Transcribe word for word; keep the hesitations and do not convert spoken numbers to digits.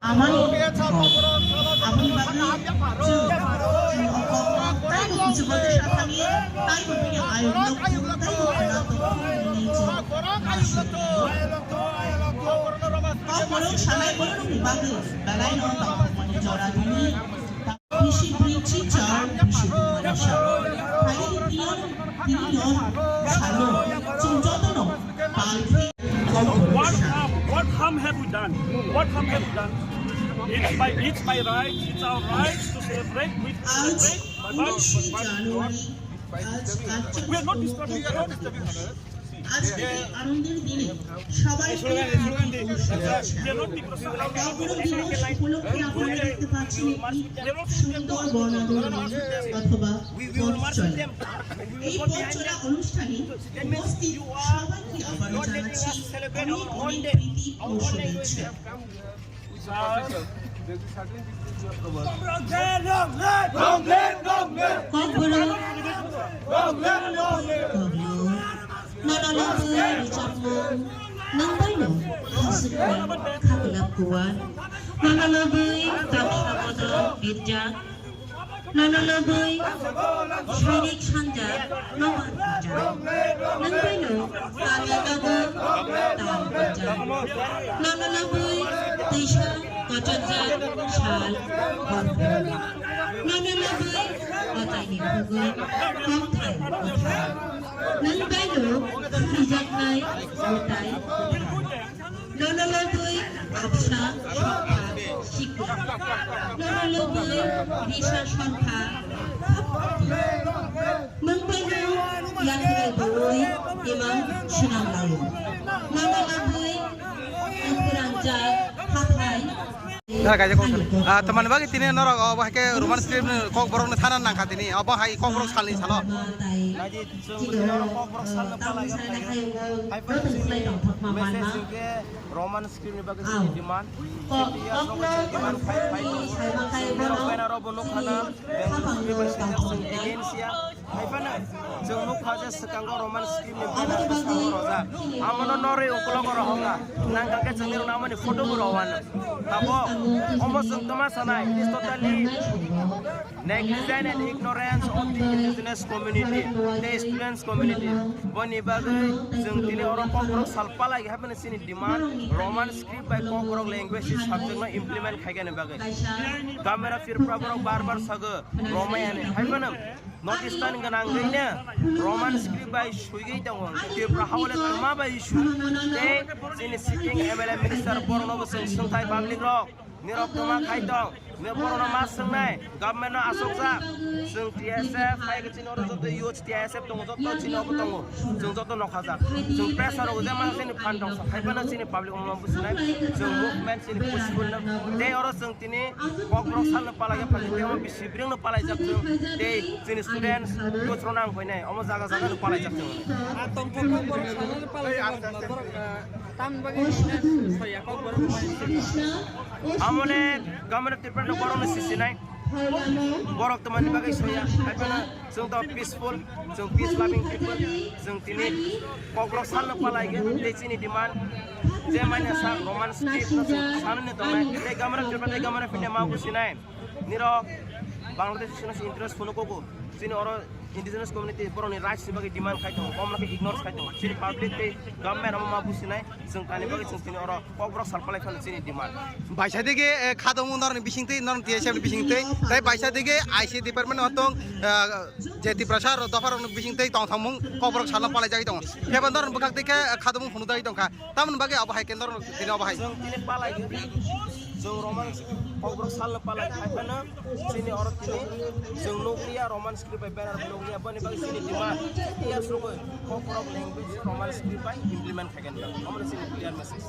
Amani kok. Aboni bagwi chwng, chwng o kokno taibo kuchugo twsa thani, taibo bini ayukno, taibo khwnato hwnwi chwng. Kokborok sanai borokni bagwi belaino tongthokmani jora hwnwi. Bisi bwrwi chichar, bisi bwrwi masa. Phai tini, tini no salo, chwng jotono palphi. What harm, what harm have we done? What harm have we done? It's by, it's by right, it's our right to celebrate with, celebrate, but, but, but, but we are not disturbing, we are not disturbing others. আজকের এই আনন্দের দিনে সবাই অনেক আনন্দ উৎসব করছে। কর্কট দিবস উপলক্ষে আপনারা দেখতে পাচ্ছেন একটি সুন্দর গণ আন্দোলন অথবা পথ চলা। এই পথ চলা অনুষ্ঠানে উপস্থিত সবাইকে আবারও জানাচ্ছি অনেক অনেক প্রীতি ও শুভেচ্ছা। Kokborok. Nono lobwi richapmung, nwng baino hasukmung khaklap kuwan. Nono lobwi tamsa bodo birjak. Nono lobwi sairik sanja nobar kujak. Nwng baino tala nogo tal kujak. Nono lobwi twisa kochokjak sal hor phuru. Nono lobwi kotaini khugwi kokthai kwthar. Nwng baino surijaknai mwtai kwthar. Nono lobwi absa sokha sikla. Nono lobwi risa sokha khapkati. Nwng baino yakrai bui imang swnam laio. Nono lobwi kwrangjak hathai. Dara kaisa kok. Ah, tamani bagwi tini norok obo hai khe Roman script ni kokborok ni sana nangkha tini. Obo hai kokborok salni salo. Chwng tini oro kokborok salno palai jak nai. Hai phano chini message hwnkhe Roman script ni bagwi chini demand. Fifty years rogo chini demand khai phai tongo. Chini rok banner rok bo nukha na, Bengali script bai swijak chwng against ya. Hai phano chwng nukha je swkango Roman script ni banner bwskango rojak. Amono norwi ukologo rohokha. Nangkha khe chwngni rokno amoni photo bo rohwano. Tabok omo chwng toma sanai, it is totally negligence and ignorance of the indigenous community, the students community. Boni bagwi chwng tini oro kokborok sal palai hai phano chini demand Roman script bai kokborok language subject no implement khaigani bagwi. Government of Tripura borok bar bar sago romaya ni hai phano North Eastern gwnangwi no Roman script bai swigwi tongo. Tripura hao le tma bai issue? Tei chini sitting M L A minister borokno bo chwng swngthai public rok. Nirok toma khai tong, nirok borokno ma swngnai, government no asokjak, chwng T S F, hai khe chini oro joto youth T S F tongo, joto chini obo tongo, chwng joto nokhajak, chwng pressure rok je ma chini phan tong, hai phano chini public omo businai, chwng movement chini peaceful no, tei oro chwng tini kokborok salno palai ya, tei omo bisi bwrwngno palaijak chwng, tei chini students, youth rok nang koinai, omo jaga jaga no palaijak chwng. Tamni bagwi soya kokborok rok bai. Amole government of Tripura no borok no sisinai. Borok tamani bagwi soya. Hai phano chwng to peaceful, chwng peace loving people. Chwng tini kokborok salno palai khe tei chini demand. Je manya sa Roman script no chwng salni tongnai. Tei government of Tripura tei government of India ma businai. Nirok Bangladesh sino si interest phone koko. Chini oro indigenous community borokni rights ni bagwi demand khai tongo, bomno khe ignore khai tongo. Chini public tei government omo ma businai, chwng tani bagwi chwng chini oro kokborok sal palai phano chini demand. Baisa dige, eh, khadong norni bisingtwi, norni T S F ni bisingtwi, tei baisa dige I C department no tong, eh, je Tiprasa ro dopha rokni bisingtwi tong thangmung kokborok salno palai jagwi tongo. Pheba norni bwkhak dige, eh, khadong phunu dagwi tongkha. Tamoni bagwi abo hai kendro tini abo hai. Chwng tini palai khe, chwng Roman kokborok salno palai khai phano chini oro tini chwng nukliya Roman script bai banner nukliya boni bagwi chini demand iya srogwi kokborok language Roman script bai implement khai khe nang. Omo chini clear message.